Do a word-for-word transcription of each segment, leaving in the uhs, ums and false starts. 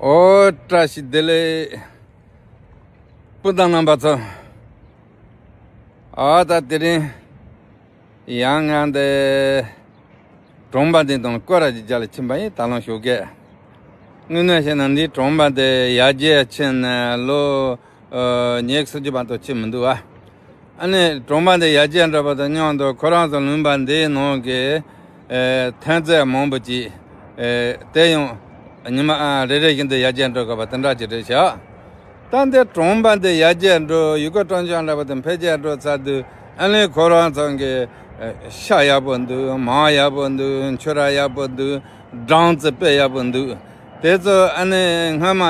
ཨོ་བཀྲ་ཤིས་བདེ་ལེགས། སྤུན་ཟླ་རྣམ་པ་ཚོ། ཨ་ད་དེ་རིང་ཡང་ང་འདི་གྲོང་པ་འདི་དང་སྐོར་ར་གྱི་རྒྱ་ལ་ཕྱིན་པ་ཡིན། ད་ལོ་ཞོགས་ཀས། དངོས་གནས་བཤད་ན་འདི་གྲོང་པ་འདི་ཡར་རྒྱས་ཕྱིན་ནས་ལོ་ཨ་ཉི་ཤུ་རྩ་གཅིག་བར་དུ་ཕྱིན་མི་འདུག་ཨ། ཨ་ནི་གྲོང་པ་འདི་ཡར་རྒྱས་འགྲོ་བ་དང་མཉམ་དུ་ཁོ་རང་ཚོ་ལུང་པ་འདིའི་ནང་གི་ཨེ་ཐོན་རྫས་མང་པོ་ཅིག་ཨེ་དེ་ཡང་ཉི་མ་ཨ་རེ་རེ་བཞིན་དུ་ཡར་རྒྱས་འགྲོ་དགོས་པ་དེ་འདྲ་ཅིག་རེད་ཤག། ད་འདི་གྲོང་པ་འདི་ཡར་རྒྱས་འགྲོ་ཡུལ་སྐོར་སྤྲོ་འཆམ་འདྲ་པོ་དེ་འཕེལ་རྒྱས་འགྲོ་ཚར་དུས་ཨ་ནི་ཁོ་རང་ཚོ་གི་ཨེ་ཤ་ཡག་པོ་འདུག། མར་ཡག་པོ་འདུག། ཆུ་རགས་ཡག་པོ་འདུག། སྦྲང་རྩི་དཔེ་ཡག་པོ་འདུག། དེ་ཚོ་ཨ་ནི་སྔོན་མ་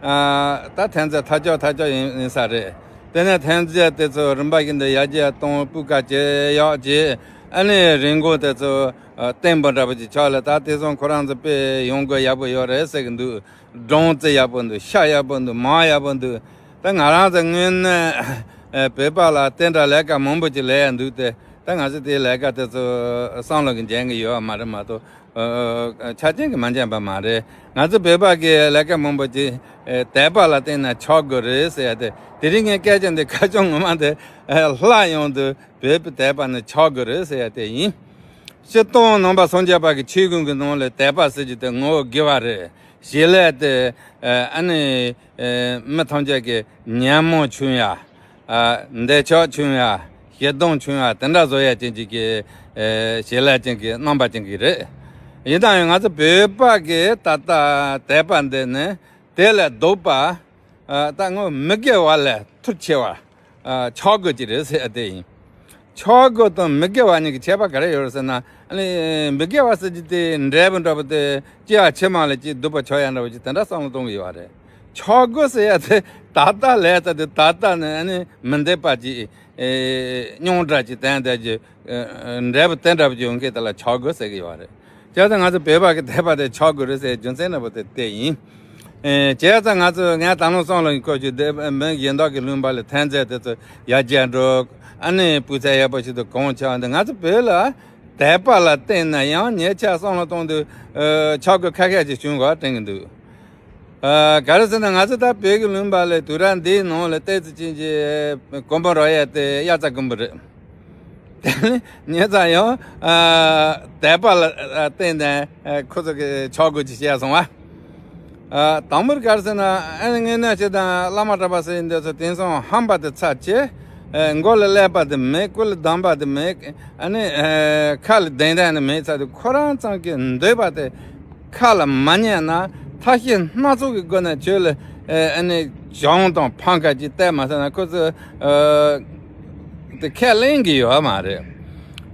ཨ་ད་ཐོན་རྫས་ཐ་ཆོག་ཐ་ཆོག་ཡིན་ཡིན་ས་རེད། དེ་ནས་ཐོན་རྫས་དེ་ཚོ་རིམ་པ་བཞིན་དུ་ཡར་རྒྱས་གཏོང་སྤུས་ཀ་ཇེ་ཡག་བྱས། ཨ་ནི་རིན་གོང་དེ་ཚོ་ཨ་བརྟན་པོ་འདྲ་པོ་ཅིག་ཆགས་ལ། ད་དེ་ཚོ་ཁོ་རང་ཚོ་དཔེ་ཡོང་སྒོ་ཡག་པོ་ཡོད་རེད་ཟེར་གི་འདུག། སྦྲང་རྩི་ཡག་པོ་འདུག། ཤ་ཡག་པོ་འདུག། མར་ཡག་པོ་འདུག། ད་ང་རང་ཚོ་དངོས་གནས་ཨ་བོད་པ་ལ་དེ་འདྲ་ལས་ཀ་མང་པོ་ཅིག་ལས་ཡ་འདུག་སྟེ། ད་ང་ཚོ་དེའི་ལས་ཀ་དེ་ཚོ་བསམ་བློ་གི་འཇོན་གི་ཡོད་མ་རེད་མ་གཏོགས། ཨ་ཨ་ཆ་རྐྱེན་གྱིས་མ་འཇོན་པ་མ་རེད། ང་ཚོ་བོད་པ་གི་ལས་ཀ་མང་པོ་ཅིག་ཨེ་དད་པ་ལ་བརྟེན་ནས་ཆགས་དགོས་རེད་ཟེར་ཡ་དེ། དེ་རིང་ངས་སྐད་ཆ་འདི་ཁ་བྱང་ངོ་མ་དེ་ཨེ་ལྷག་ཡོང་དུས་བོད་པའི་དད་པ་ནི་ཆགས་དགོས་རེད་ཟེར་ཡ་དེ་ཡིན། སྤྱིར་བཏང་ནང་པ་སངས་རྒྱས་པ་གི་ཆོས་ཀུན་གྱི་ནང་ལས་དད་པ་ཟེར་རྒྱུ་དེ་ངོ་བོ་དགེ་བ་རེད། བྱེད་ལས་དེ་ཨ་ནི་མི་ཐམས་ཅད་ཀྱི་ཉོན་མོངས་ཆུང་ཡ། འདོད་ཆགས་ཆུང་ཡ། ཞེ་སྡང་ཆུང་ཡ་དེ་འདྲ་བཟོ་ཡ་ཅན་ཅིག་གི་བྱེད་ལས་ཅན་གྱི་རྣམ་པ་ཅན་གྱི་རེད། ཡིན་ན་ཡང་ང་ཚོ་བོད་པ་གི་ད་ལྟ་དད་པ་འདི་ནི་དེ་ལས་ལྡོག་པ། ད་ངོ་མི་དགེ་བ་ལས་ཐུར་ཆེ་བ། ཆགས་སྒོ་ཅིག་རེད་ཟེར་ཡ་དེ་ཡིན། ཆགས་སྒོ་དང་མི་དགེ་བ་གཉིས་ཀྱི་ཁྱད་པར་ག་རེ་ཡོད་རེད་ཟེར་ན། ཨ་ནི་མི་དགེ་བ་ཟེར་རྒྱུ་དེ་འབྲས་བུ་འདྲ་པོ་དེ་སྐྱེ་བ་ཕྱི་མ་ལ་ཅིག་སྡུག་པ་ཆགས་ཡ་འདྲ་པོ་ཅིག་དེ་འདྲ་བསམ་བློ་གཏོང་གི་ཡོད་རེད། ཆགས་སྒོ་ཟེར་ཡ་དེ་ད་ལྟ་ལས་ད་དེ་ད་ལྟ་ནས་ཨ་ནི་མི་འདོད་པ་ཅིག་ཨེ་རྙོག་དྲ་ཅིག་བསྟན་བསྡད་རྒྱུ། ཨེ་འབྲས་བུ་དེ་འདྲ་པོ་ཅིག་ཡོང་མཁན་དེ་ལ་ཆགས་སྒོ་ཟེར་གི་ཡོད་རེད། བྱས་ཙང་ང་ཚོ་བོད་པ་གི་དད་པ་དེ་ཆགས་དགོས་རེད་ཟེར་རྒྱུ་མཚན་འདྲ་པོ་དེ་དེ་ཡིན། ཨེ་བྱས་ཙང་ང་ཚོ་ངས་ད་ལོ་སོང་ལ་ཡིན་སྐོར་གྱི་དེ་མི་གཞན་དག་གི་ལུང་པ་ལ་ཐོན་རྫས་དེ་ཚོ་ཡར་རྒྱས་འགྲོ། ཨ་ནི་སྤུས་ཚད་ཡག་པོ་ཞིག་ཏུ་གོང་ཆགས་འདི་ང་ཚོ་བོད་ལ་དད་པ་ལ་བརྟེན་ནས་ཡང་ཉེ་ཆར་བསམ་བློ་གཏོང་དུས་ཨེ་ཆགས་དགོས་ཁ་ཤས་ཅིག་བྱུང་བ་དྲན་གི་འདུག། ཨ་ག་རེ་ཟེར་ན་ང་ཚོ་ད་བོད་ཀྱི་ལུང་པ་ལ་དུས་རབས་འདིའི་ནང་ལ་ཏོག་ཙམ་ཅན་གྱི་གོམ་པ་རོལ་ཡ་དེ་དབྱར་རྩྭ་དགུན་འབུ་རེད། དེ་ནི་ཉེ་ཙམ་ཡང་ཨ་དད་པ་ལ་ཨ་བརྟེན་ནས་ཨ་ཁོ་ཚོ་གི་ཆགས་སྒོ་ཅིག་བྱས་སོང་བ། ཨ་དང་པོར་ག་རེ་ཟེར་ན་ཨ་ནི་དངོས་གནས་བྱས་དང་བླ་མ་གྲྭ་པ་ཟེར་ཡིན་འདི་ཚོ་དེང་སང་ཧམ་པ་དེ་ཚར་བྱས། ཨ་མགོ་ལ་ཀླད་པ་དེ་མེད། སྐུ་ལ་གདམས་པ་དེ་མེད། ཨ་ནི་ཨ་ཁ་ལ་གདེང་ཐག་ནི་མེད་ཚར་དུས་ཁོ་རང་ཚང་གི་འདོད་པ་དེ་ཁ་ལ་མ་ཉན་ན་ཐབས་ཤེས་སྣ་ཚོགས་ཀྱི་སྒོ་ནས་ཁྱོད་ལ་ཨ་ནི་གྱོང་དང་ཕམ་ཁ་ཅིག་གཏད་མ་ཟེར་ན་ཁོ་ཚོ་ཨ་དེ་ཁས་ལེན་གྱི་ཡོད་མ་རེད།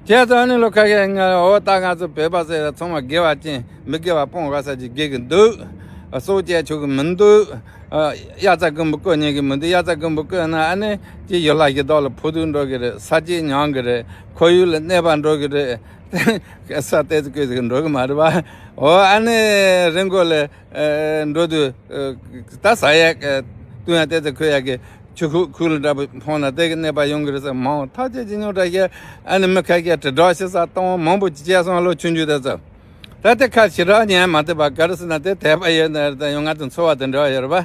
བྱས་ཙང་ཨ་ནི་ལོ་ཁ་ཤས་ང་འོ་ད་ང་ཚོ་བོད་པ་ཟེར་ཡ་ཚང་མ་དགེ་བ་ཅན་མི་དགེ་བ་སྤོང་ག་ས་ཅིག་དགེ་གི་འདུག། སྲོག་བཅད་ཆོག་གི་མི་འདུག། ཨ་དབྱར་རྩྭ་དགུན་འབུ་བརྐོ་ཉན་གི་མི་འདུག། དབྱར་རྩྭ་དགུན་འབུ་བརྐོས་ན་ཨ་ནི་ཅིག་ཡུལ་ལྷ་ཡི་དྭགས་ལ་ཕོག་ཐུག་འགྲོ་གི་རེད། ས་བཅད་ཉམས་གི་རེད། ཁོར་ཡུག་ལ་གནོད་པ་འགྲོ་གི་རེད། ས་ཏོག་ཙམ་བརྐོས་ཟིག་འགྲོ་གི་མ་རེད་པ། འོ་ཨ་ནི་རི་མགོ་ལ་ཨ་འགྲོ་དུས་ཨ་ད་ཟ་ཡ་ཨ་བཏུང་ཡ་ཏོག་ཙམ་ཁོལ་ཡ་གི་ཆུ་ཁུག་ཁུག་ལ་འདྲ་པོ་ཕོག་ན་དེ་གི་གནོད་པ་ཡོང་གི་རེད་ཟེར་མང་ཐག་ཆོད་ཅིག་ཉུང་དྲགས་བཤད། ཨ་ནི་མི་ཁ་ཤས་དྲིལ་བསྒྲགས་ཞིག་ས་གཏོང་མང་པོ་ཅིག་བྱས་སོང་ལོ་ཆུང་ཆུང་དེ་ཚོ། ད་དེ་ཁ་ཞེ་དྲག་ཉན་མ་ཐུབ་པ་ག་རེ་ཟེར་ན་དེ་དད་པ་ཡོད་ན་རེད། ད་ཡང་ང་ཚོ་འཚོ་བ་དེ་འདྲ་ཡོད་རེད་པ།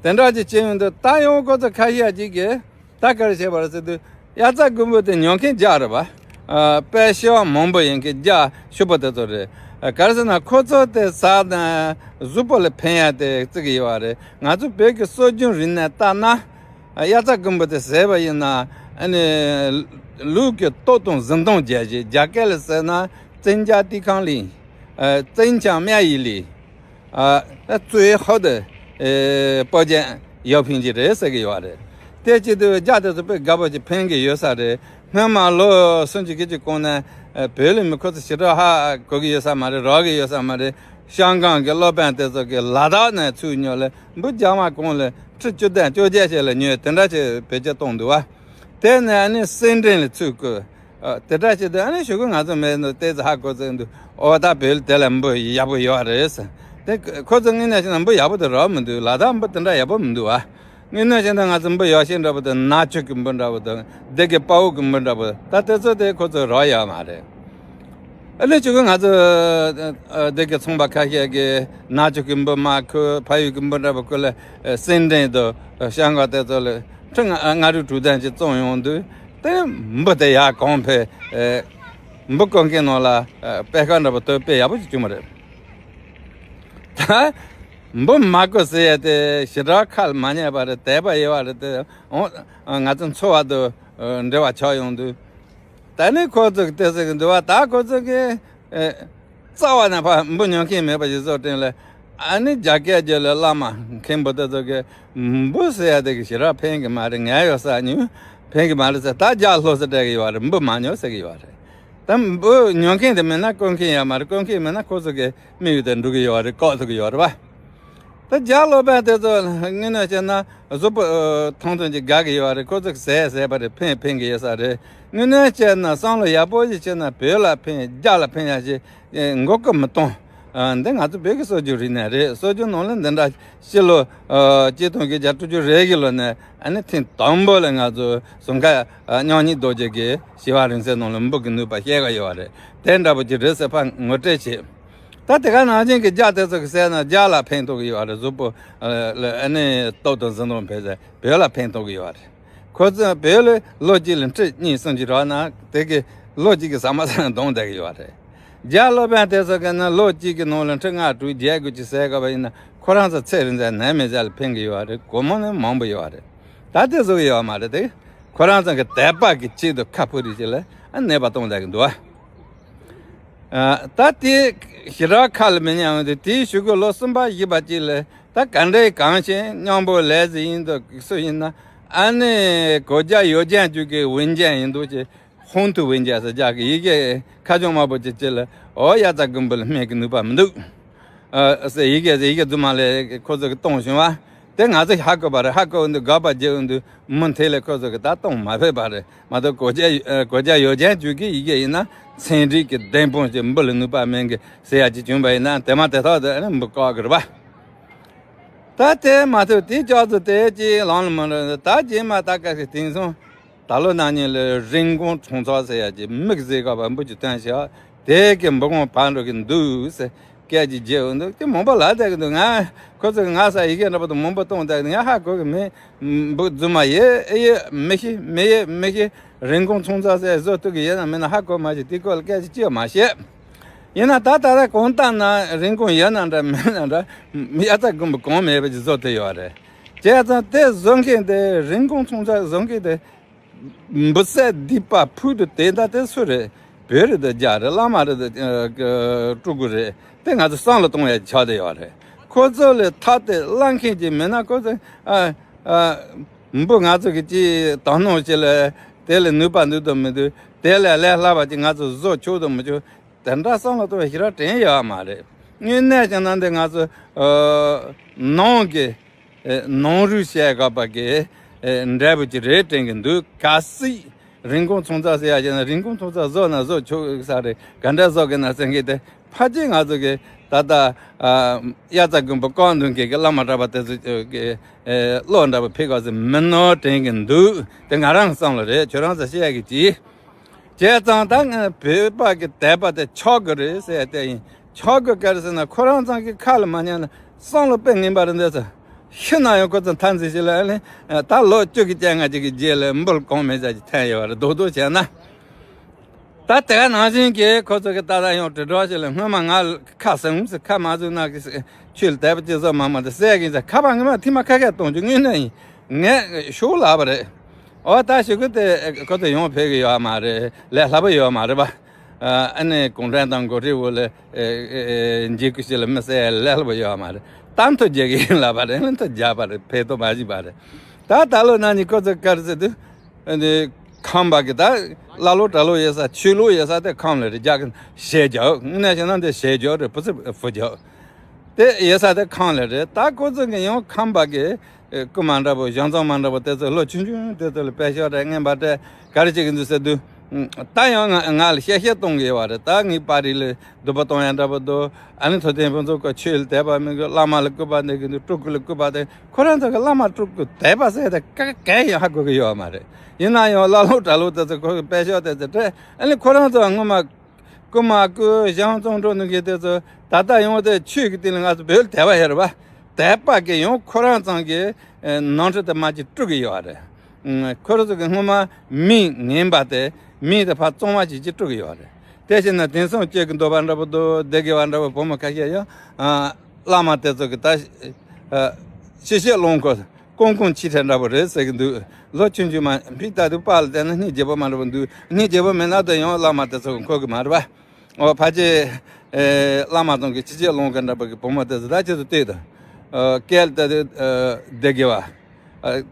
དེ་འདྲ་ཅིག་བྱེད་ཡོང་དུས་ད་ཡང་ཁོ་ཚོ་ཁ་ཤས་ཅིག་གིས་ད་ག་རེ་བྱས་པ་རེད་ཟེར་དུས་དབྱར་རྩྭ་དགུན་འབུ་དེ་ཉོ་མཁན་རྒྱ་རེད་པ། ཨ་དཔེ་ཤི་བ་མང་པོ་ཡིན་མཁན་རྒྱ་ཕྱུག་པོ་དེ་ཚོ་རེད། ཨ་ག་རེ་ཟེར་ན་ཁོ་ཚོ་དེ་ཟ་ན་གཟུགས་པོ་ལ་ཕན་ཡ་དེ་བརྩི་གི་ཡོད་རེད། ང་ཚོ་བོད་ཀྱི་སྲོལ་རྒྱུན་རིག་གནས་ལྟར་ན། དབྱར་རྩྭ་དགུན་འབུ་དེ་ཟས་པ་ཡིན་ན་ཨ་ནི་ལུས་ཀྱི་སྟོབས་དང་གཟི་མདངས་རྒྱས་ཤིང་། རྒྱ་སྐད་ལ་ཟེར་ན་增加抵抗力། 增强免疫力། 最好的保健药品 ཅིག་རེད་ཟེར་གི་ཡོད་རེད། དེ་བྱེད་དུས་རྒྱ་དེ་ཚོ་དཔེ་དགའ་པོ་ཅིག་ཕན་གི་ཡོད་ས་རེད། སྔོན་མ་ལོ་སུམ་ཅུ་བརྒྱད་ཅུ་གོང་ནས་བོད་ལ་མི་ཁོ་ཚོ་ཞེ་དྲག་ཧ་གོ་གི་ཡོད་ས་མ་རེད། རག་གི་ཡོད་ས་མ་རེད། ཤང་ཀང་གི་སློབ་དཔོན་དེ་ཚོ་གིས་ལ་དྭགས་ནས་ཚུར་ཉོས་ལ་འབུ་རྒྱག་མ་གོང་ལ་ཁྲི་བཅུ་དང་བཅོ་བརྒྱད་ཞིག་ལ་ཉོས། དེ་འདྲ་ཅིག་བེད་སྤྱོད་གཏོང་འདུག་བ། དེ་ནས་ཨ་ནི་སེ་འབྲས་ལ་ཚུར་བཀོལ། ཨ་དེ་འདྲ་བྱེད་དུས་ཨ་ནི་གཞུག་གུ་ང་ཚོ་མེད་ནོ་ཏོག་ཙམ་ཧ་གོ་ཚར་འདུག། ཨོ་ད་བོད་དེ་ལ་འབུ་ཡག་པོ་ཡོད་རེད་ཟེར། དེ་ཁོ་ཚོ་དངོས་གནས་བྱས་ན་འབུ་ཡག་པོ་དེ་རག་མི་འདུག། ལ་དྭགས་འབུ་དེ་འདྲ་ཡག་པོ་མི་འདུག་བ། དངོས་གནས་བྱས་ན་ང་ཚོ་འབུ་ཡག་ཤོས་འདྲ་པོ་དེ་ནག་ཆུ་གི་འབུ་འདྲ་པོ་དང་སྡེ་དགེ་དཔའ་བོ་གི་འབུ་འདྲ་པོ། ད་དེ་ཚོ་དེ་ཁོ་ཚོ་རག་ཡོད་མ་རེད། ཨ་ནི་ཅིག་ང་ཚོ་ཨ་ཨ་སྡེ་དགེ་ཚོང་པ་ཁ་ཤས་ཀྱིས་ནག་ཆུ་གི་འབུ་མར་ཁུ་ཕ་ཡུལ་གྱི་འབུ་འདྲ་པོ་ཁུ་ལ་ཨ་སེང་ལྡེང་དང་ཤ་འགག་དེ་ཚོ་ལ་ཁྲི་ལྔ་ལྔ་དྲུག་དྲུག་དོན་ཅིག་བཙོངས་ཡོང་དུས། དེ་འབུ་དེ་ཡར་གོང་འཕེལ། ཨ་འབུ་རྐང་མཁན་ནང་ལ་ཨ་དཔེ་ཁ་འདྲ་པོ་དོད་དཔེ་ཡག་པོ་ཅིག་བྱུང་བ་རེད། ད་འབུ་མ་བཀོལ་ཟེར་ཡ་དེ་ཞེ་དྲག་ཁ་ལ་མ་ཉན་པ་རེད། དད་པ་ཡོད་པ་རེད། དེ་འོ་ང་ཚོ་འཚོ་བ་དང་འབྲེལ་བ་ཆགས་ཡོང་དུས། ད་ནི་ཁོ་ཚོ་གི་དེ་ཟེར་གི་འདུག་བ། ད་ཁོ་ཚོ་གི་ཨེ་རྩ་བ་ནས་ཕར་འབུ་ཉོ་མཁན་མེད་པ་ཞིག་བཟོ་དྲན་ལ། ཨ་ནི་རྒྱ་སྐད་རྒྱུད་ལ་བླ་མ་མཁན་པོ་དེ་ཚོ་གི་འབུ་ཟེར་ཡ་དེ་གི་ཞེ་དྲག་ཕན་གི་མ་རེད། ངས་ཡོད་ས་ཉོས་ཕན་གི་མ་རེད་ཟེར། ད་རྒྱ་ལྷོ་ས་སྤྲད་གི་ཡོད་རེད། འབུ་མ་ཉོ་ཟེར་གི་ཡོད་རེད། ད་འབུ་ཉོ་མཁན་དེ་མེད་ན་བཀོལ་མཁན་ཡོད་མ་རེད། བཀོལ་མཁན་མེད་ན་ཁོ་ཚོ་གི་དམིགས་ཡུལ་དེ་འགྲུབ་གི་ཡོད་རེད། བཀག་ཐུབ་གི་ཡོད་རེད་བ། ད་རྒྱ་ལོ་པ་དེ་ཚོ་དངོས་གནས་བྱས་ན་གཟུགས་པོ་ཨ་ཐང་ཐང་ཅིག་དགའ་གི་ཡོད་རེད། ཁོ་ཚོ་ཟས་ཟས་པ་རེད། ཕན་ཕན་གི་ཡོད་ས་རེད། དངོས་གནས་བྱས་ན་བསམ་བློ་ཡག་པོ་ཞིག་བྱས་ན་བོད་ལ་ཕན། རྒྱ་ལ་ཕན་ཡ་ཞིག་ཨེ་མགོ་སྐོར་མི་གཏོང་། ཨ་འདི་ང་ཚོ་བོད་ཀྱི་སྲོལ་རྒྱུན་རིག་གནས་རེད། སྲོལ་རྒྱུན་ནང་ལ་འདི་འདྲ་ཕྱི་ལོ་ཨ་གཅིག་སྟོང་དགུ་བརྒྱ་དྲུག་ཅུ་རེ་བཞི་ལོ་ནས་ཨ་ནི་ཐེངས་དང་པོ་ལ་ང་ཚོ་ཟུར་མཁར་ཨ་མཉམ་ཉིད་རྡོ་རྗེ་གི་ཞི་བ་རིང་བསྲེལ་ནང་ལ་འབུ་གི་ནུས་པ་བཤད་ག་ཡོད་རེད། དེ་འདྲ་པོ་ཅིག་རེད་ཟེར་ཕར་ངོ་སྤྲོད་བྱེད། ད་དེ་ག་ནང་བཞིན་གྱི་རྒྱ་དེ་ཚོ་གི་ཟས་ན་རྒྱ་ལ་ཕན་ཐོགས་ཀྱི་ཡོད་རེད། གཟུགས་པོ་ཨ་ལ་ཨ་ནི་སྟོབས་དང་གཟི་མདངས་འཕེལ་ཟེར་བོད་ལ་ཕན་ཐོགས་ཀྱི་ཡོད་རེད། ཁོ་ཚོ་བོད་ལ་ལོ་གཅིག་ལ་ཁྲི་གཉིས་གསུམ་ཅིག་རག་ན་དེ་གི་ལོ་གཅིག་གི་ཟ་མ་ཟ་ན་འདང་བསྡད་ཀྱི་ཡོད་རེད། རྒྱ་ལོ་པ་དེ་ཚོ་གི་ན་ལོ་གཅིག་གི་ནང་ལ་ཁྲི་ལྔ་དྲུག་བརྒྱད་དགུ་ཅིག་ཟས་དགོས་པ་ཡིན་ན་ཁོ་རང་ཚོ་ཚེ་རིང་ཟེར་ནད་མེད་ཟེར་ལ་ཕན་གྱི་ཡོད་རེད། སྒོར་མོ་ནི་མང་པོ་ཡོད་རེད། ད་དེ་བཟོ་གི་ཡོད་མ་རེད། དེ་ཁོ་རང་ཚོ་གི་དད་པ་གི་ཆེད་དུ་ཁ་ཕོ་རི་ཅིག་ལ་ཨ་ནད་པ་གཏོང་བསྡད་ཀྱི་འདུག་ཨ། ཨ་ད་དེ་ཞེ་དྲག་ཁ་ལ་མི་ཉན་འོང་དུས། དེའི་གཞུག་གུ་ལོ་གསུམ་པ་བཞི་པ་ཅིག་ལ་ད་ག་འདྲའི་གང་ཞིག་མཉམ་པོ་ལས་ཟིན་ཡིན་འདུག་སུ་ཡིན་ན་ཨ་ནི་གོ་རྒྱ་ཡོད་ཅན་ཅིག་གི་འོན་ཅན་ཡིན་འདུག་ཅེས། ཧོང་ཐུ་འོན་ཅན་ཟེར་རྒྱ་གི་ཡི་གེ་ཁ་ཆུང་དམར་པོ་ཅིག་ཅིག་ལ་འོ་ཡ་ཙ་དགུན་འབུ་ལ་སྨན་གྱི་ནུས་པ་མི་འདུག་ཨ་ཟེར། ཡི་གེ་ཟེར་ཡི་གེ་རྫུན་མ་ལས་ཁོ་ཚོ་གི་གཏོང་བྱུང་བ། དེ་ང་ཚོ་ཧ་གོ་བ་རེད། ཧ་གོ་འདུག་དགག་པ་བརྒྱབ་འདུག་མུ་མཐུད་ལས་ཁོ་ཚོ་གི་ད་གཏོང་མ་ཕོད་པ་རེད་མ་གཏོགས། གོ་རྒྱ་ཨ་གོ་རྒྱ་ཡོད་ཅན་ཅིག་གི་ཡི་གེ་ཡིན་ན་ཚན་རིག་གི་ལྡན་ཕོང་ཅིག་འབུ་ལ་ནུས་པ་སྨན་གྱི་ཟེར་ཡ་ཅིག་བྱུང་བ་ཡིན་ན་དེ་མ་དེ་ཐོག་ཏུ་ཨ་ནི་འབུ་བཀག་གི་རེད་པ། ད་དེ་མ་ཐུབ་དེ་ལྕགས་ཚོ་དེ་ཅིག་ལང་ལ་མ་ལོ། ད་རྗེས་མ་ད་ག་གི་དེང་སང་ད་ལོ་ན་ནིང་ལ་རིན་གོང་ཚོང་ཚོགས་ཟེར་ཡ་ཅིག་མིག་བཟེད་ག་བ་འབུ་ཅིག་བཏོན་ཤག་དེ་གི་འབུ་གོང་འཕར་འགྲོ་གི་འདུག་ཟེར་སྐད་ཅིག་བརྗེ་འོང་འདུག་དེ་མང་པོ་ལབ་བསྡད་གི་འདུག་ང་ཁོ་ཚོ་གི་ང་ས་ཡི་གེ་འདྲ་པོ་དང་མང་པོ་གཏོང་བསྡད་གི་འདུག་ང་ཧ་གོ་གི་མེད། འབུ་རྫུན་མ་ཡེ་ཨེ་ཡེ་མི་ཤེས། མི་ཡེ་མི་ཤེས། རིན་གོང་ཚོང་ཚོགས་ཟེར་བཟོ་ཐུབ་གི་ཡོད་ན་མེད་ན་ཧ་གོ་མ་ཤེས། དེ་སྐོར་ལ་སྐད་ཅིག་ཅིག་མ་བཤད། ཡིན་ན་ད་ད་ལྟ་གང་ལྟར་ན་རིན་གོང་ཡོད་ན་འདྲ་མེད་ན་འདྲ་ཡ་ཙ་དགུན་འབུ་གང་མེད་པ་ཅིག་བཟོ་ཐུབ་ཡོད་རེད། བྱས་ཙང་དེ་བཟོ་མཁན་དེ་རིན་གོང་ཚོང་ཚོགས་བཟོ་མཁན་དེ་འབུ་སྲད་སྡིག་པ་ཕུག་ཏུ་དེ་འདྲ་དེ་སུ་རེད། བོད་རེད་དང་རྒྱ་རེད། བླ་མ་རེད་དང་སྤྲུལ་སྐུ་རེད། དེ་ང་ཚོ་བསམ་བློ་གཏོང་ཡ་ཆགས་བསྡད་ཡོད་རེད། ཁོ་ཚོ་ལས་ཐར་ཏེ་བླ་མཁན་ཅིག་མེད་ན་ཁོ་ཚོ་ཨ་ཨ་འབུ་ང་ཚོ་གི་ཅིག་དོ་སྣང་བྱེད་ལ་དེ་ལ་ནུས་པ་འདུག་དང་མི་འདུག་དེ་ལས་ལས་སླ་བ་ཅིག་ང་ཚོ་བཟོ་ཆོག་དང་མི་ཆོག་དེ་འདྲ་བསམ་བློ་གཏོང་བའི་ཞེ་དྲག་དྲན་ཡོད་མ་རེད། དངོས་གནས་བྱས་ན་འདི་ང་ཚོ་ཨ་ནང་གི་ཨ་ནང་རུལ་བཤད་དགོས་པ་གི་ཨ་འབྲས་བུ་ཅིག་རེད་དྲན་གི་འདུག་གལ་སྲིད་རིན་གོང་ཚོང་ཚོགས་ཟེར་ཡ་བྱས་ན་རིན་གོང་ཚོང་ཚོགས་བཟོ་ན་བཟོ་ཆོག་ས་རེད། ག་འདྲ་བཟོ་གི་ན་ཟེར་མཁན་དེ་ཕལ་ཆེར་ང་ཚོ་གི་ད་ལྟ་ཨ་དབྱར་རྩྭ་དགུན་འབུ་བཀག་འདོན་མཁན་གི་བླ་མ་གྲྭ་པ་དེ་ཚོ་གི་ཨ་བློ་འདྲ་པོ་ཕེབས་དགོས་ཟེར་མིན་ནོ་དྲན་གི་འདུག་དེ་ང་རང་བསམ་བློ་རེད། ཁྱོད་རང་ཚོ་བཤད་ཡ་གི་ཅིག་བྱས་ཙང་ད་ངས་བོད་པ་གི་དད་པ་དེ་ཆག་དགོས་རེད་ཟེར་ཡ་དེ་ཡིན། ཆག་དགོས་ག་རེ་ཟེར་ན་ཁོ་རང་ཚང་གི་ཁ་ལ་མ་ཉན་ན་བསམ་བློ་དཔེ་ངན་པ་རེད་འདི་ཚོ། ཤི་ན་ཡང་ཁོ་ཚོ་མཐའ་མཚམས་ཤིག་ལ་ཨ་ནི་ད་ལོ་བཅུ་གི་བཅོ་ལྔ་ཅིག་གི་རྗེས་ལ་འབུ་གོང་མེད་ས་ཅིག་ཐོན་ཡོད་རེད། རྡོག་རྡོག་བྱས་ན། ད་དེ་ག་ནང་བཞིན་གྱི་ཁོ་ཚོ་གི་ད་ལྟ་ཡང་དྲིལ་སྒྲོག་ཞིག་ལ་སྔོན་མ་ང་ཁ་ཟུམ་ཟེར་ཁ་མ་ཟུམ་ན་གི་ཆོས་ལ་དད་པ་ཅི་བཟོ་མ་མ་དེ་ཟེར་གི་ཟེར་ཁ་པ་ངོ་མ་ཐིག་མ་ཁ་ཁ་གཏོང་རྒྱུ་དངོས་གནས་ཡིན། ངས་ཤོག་ལབ་པ་རེད། ཨོ་ད་ཞུ་གི་དེ་ཁོ་ཚོ་ཡོང་ཕེབས་གི་ཡོད་མ་རེད། ལས་སླ་པོ་ཡོད་མ་རེད་པ། ཨ་ནི་གུང་ཁྲན་ཏང་འགོ་ཁྲིད་འོག་ལ་འཇིགས་སྐུལ་ཞིག་ལ་མི་བསད་ལས་སླ་པོ་ཡོད་མ་རེད། ད་མཐོ་རྒྱག་གི་ཡིན་ལབ་པ་རེད། མཐོ་རྒྱག་པ་རེད། ཕེབས་ཐུབ་མ་བྱུང་བ་རེད། ད་ད་ལོ་ན་ནི་ཁོ་ཚོ་ག་རེ་ཟེར་དུས། ཨ་ནི་ཁམས་པ་གི་ད་ཀླ་ཀློ་གྲྭ་ལོག་ཡོད་ས་ཆོས་ལུགས་ཡོད་ས་དེ་ཁམས་ལ་རེད། རྒྱ་གི་ཞེ་རྒྱག་དངོས་གནས་བྱས་ན་འདི་ཞེ་རྒྱག་རེད། ཕུ་ཚི་ཕུ་རྒྱག་དེ་ཡོད་ས་དེ་ཁམས་ལ་རེད། ད་ཁོ་ཚོ་གི་ཡང་ཁམས་པ་གི་ཨེ་སྐུ་མ་འདྲ་པོ་ཞང་ཚང་མ་འདྲ་པོ་དེ་ཚོ་ལོ་ཆུང་ཆུང་དེ་ཚོ་ལ་དཔེ་ཤོག་རེ་རྔན་པ་སྤྲད་ག་རེ་བྱེད་ཀྱི་འདུག་ཟེར་དུས། ད་ཡང་ང་ང་ལ་གཤེ་གཤེ་གཏོང་གི་ཡོད་པ་རེད། ད་ངའི་པར་རིས་ལ་སྡུག་པོ་གཏོང་ཡ་འདྲ་པོ་འདུག་ཨ་ནི་ཐུབ་བསྟན་ཕུན་ཚོགས་ཁོ་ཆོས་ལ་དད་པ་མེད་གི། བླ་མ་ལ་སྐུར་པ་འདེབས་གི་འདུག་སྤྲུལ་སྐུ་ལ་སྐུར་པ་འདེབས། ཁོ་རང་ཚོ་གི་བླ་མ་སྤྲུལ་སྐུ་དད་པ་ཟེར་དེ་ག་ག་ཡང་ཧ་གོ་གི་ཡོད་མ་རེད། ཡིན་ན་ཡང་ཀླ་ཀློ་གྲྭ་ལོག་དེ་ཚོ་ཁོ་གི་དཔེ་ཤོག་དེ་ཚོ་སྤྲད། ཨ་ནི་ཁོ་རང་ཚོ་སྔོན་མ་ རྐུ་མ་རྐུ་ཞང་བཙོང་འགྲོ་ནུས་མཁན་དེ་ཚོ་ད་ལྟ་ཡོང་དེ་ཆོས་ཀྱི་སྟེང་ལ་ང་ཚོ་བོད་དད་པ་ཡོད་རེད་པ། དད་པ་གི་ཡང་ཁོ་རང་ཚང་གི་ནང་ཁྲོད་དུ་མ་ཅིག་དཀྲུག་གི་ཡོད་རེད། ཁོ་རང་ཚོ་གི་སྔོན་མ་མི་ངན་པ་དེ་མི་དེ་ཕར་བཙོང་བ་ཅིག་ཅིག་དཀྲུག་གི་ཡོད་རེད། དེ་བཞིན་ན་དེང་སང་སྐྱེ་གི་འདོད་པ་འདྲ་པོ་འདུག་བསྡད་དགོས་པ་འདྲ་པོ་བུ་མོ་ཁ་ཤས་ཡང་བླ་མ་དེ་ཚོ་གི་ད་ཤི་ཤི་ལོང་ཁོ། ཀོང་ཀོང་ཆི་ཁྲ་འདྲ་པོ་རེད་ཟེར་གི་འདུག་ལོ་ཆུང་ཆུང་མ་ཕིག་ལྟ་དུས་པཱ་ལ་བལྟས་ན་སྙིང་རྗེ་པོ་མ་འདྲ་པོ་འདུག་སྙིང་རྗེ་པོ་མེད་ན་ད་ཡང་བླ་མ་དེ་ཚོ་གི་འཁོར་གི་མ་རེད་པ། ཨོ་ཕ་ཆེ་བླ་མ་ཚང་གི་ཆི་ཆི་ལོང་གི་འདྲ་པོ་གི་བུ་མོ་དེ་ཚོ་ད་ཁྱེད་ཚོ་ལྟོས་དང་། སྐད་ལྟ་དུས་བདེ་དགེ་བ།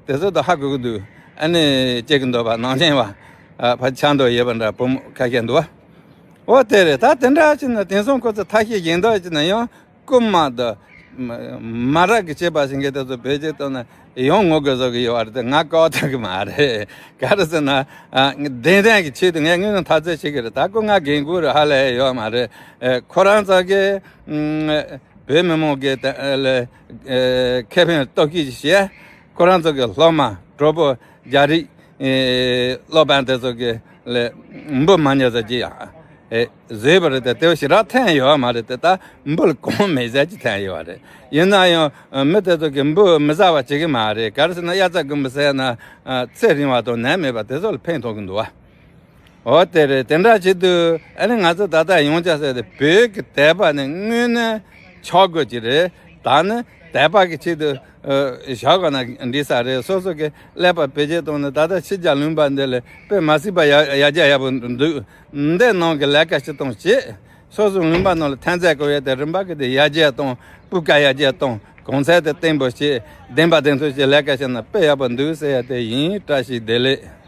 དེ་ཚོ་ད་ཧ་གོ་གི་འདུག་ཨ་ནི་སྐྱེ་གི་འདོད་པ་ནང་བཞིན་པ། ཕ་ཆ་འདོད་ཡོད་པ་འདྲ་བུ་མོ་ཁ་ཤས་འདུག་བ། ཨོ་དེ་རེད། ད་དེ་འདྲ་ཅིག་ན་དེང་སང་ཁོ་ཚོ་ཐ་ཤལ་གཞན་དག་ཅིག་ན་ཡང་རྐུན་མ་དང་མ་རག་གི་བྱེད་པ་ཞིག་གི་དེ་ཚོ་བེད་སྤྱོད་བཏང་ན་ཡང་ངོ་དགོས་བཟོ་གི་ཡོད་རེད་དེ། ང་ཀའོ་ཐག་གི་མ་རེད། ག་རེ་ཟེར་ན་བདེན་དོན་གྱི་ཆེད་དུ་ངས་དངོས་གནས་འཐབ་རྩོད་བྱེད་གི་རེད། ད་ཁོ་ང་རྒན་རྒོན་རེད། ཧ་ལས་ཡོད་མ་རེད། ཁོ་རང་ཚོ་གི་བོད་མི་མང་གི་ལ་ཁེ་ཕན་གཏོར་སྐྱོན་ཞིག་བྱས། ཁོ་རང་ཚོ་གི་སློབ་མ་གྲོགས་པོ་རྒྱ་རིགས་སློབ་དཔོན་དེ་ཚོ་གི་ལ་འབུ་མ་ཉོ་ཟེར་གྱི་ཡང་བཟོས་པ་རེད་དེ། དེ་བ་ཞེ་དྲག་ཐོན་ཡོད་མ་རེད་དེ། ད་འབུ་ལ་གོང་མེད་ཟེར་གྱི་ཐོན་ཡོད་རེད། ཡིན་ན་ཡང་མི་དེ་ཚོ་གི་འབུ་མི་ཟ་བ་བྱེད་གི་མ་རེད། ག་རེ་ཟེར་ན་དབྱར་རྩྭ་དགུན་འབུ་ཟས་ན་ཚེ་རིང་བ་དང་ནད་མེད་པ་དེ་ཚོ་ལ་ཕན་ཐོགས་གི་འདུག་བ། འོ་དེ་རེད། དེ་འདྲ་བྱེད་དུས་ཨ་ནི་ང་ཚོ་ད་ལྟ་ཡོང་ཆ་ཟེར་ཏེ་བོད་ཀྱི་དད་པ་ནི་དངོས་གནས་ཆགས་དགོས་ཀྱི་རེད། ད་ནི་དད་པ་གི་ཆེད་དུ་བཞག་ག་ན་འགྲིག་ས་རེད། སོ་སོ་གི་ཀླད་པ་བེད་སྤྱོད་བཏང་ནས་ད་ལྟ་ཕྱི་རྒྱལ་ལུང་པ་འདི་ལ་དཔེ་མ་སྲིད་པ་ཡ་ཡ་རྒྱ་ཡག་པོ་འདུག་འདི་ནང་གི་ལས་ཀ་ཞིག་གཏོང་བྱེད། སོ་སོ་ལུང་པ་ནང་ལ་ཐོན་རྫས་བཀོལ་ཡ་དེ་རིན་པ་གི་དེ་ཡར་རྒྱས་གཏོང་། སྤུས་ཀ་ཡར་རྒྱས་གཏོང་། གོང་ཚད་དེ་བརྟན་པོ་བྱེད། བདེན་པ་བདེན་ཐུབ་ཀྱི་ལས་ཀ་བྱས་ན་དཔེ་ཡག་པོ་འདུག་ཟེར་ཡ་དེ་ཡིན། བཀྲ་ཤིས་བདེ་ལེགས།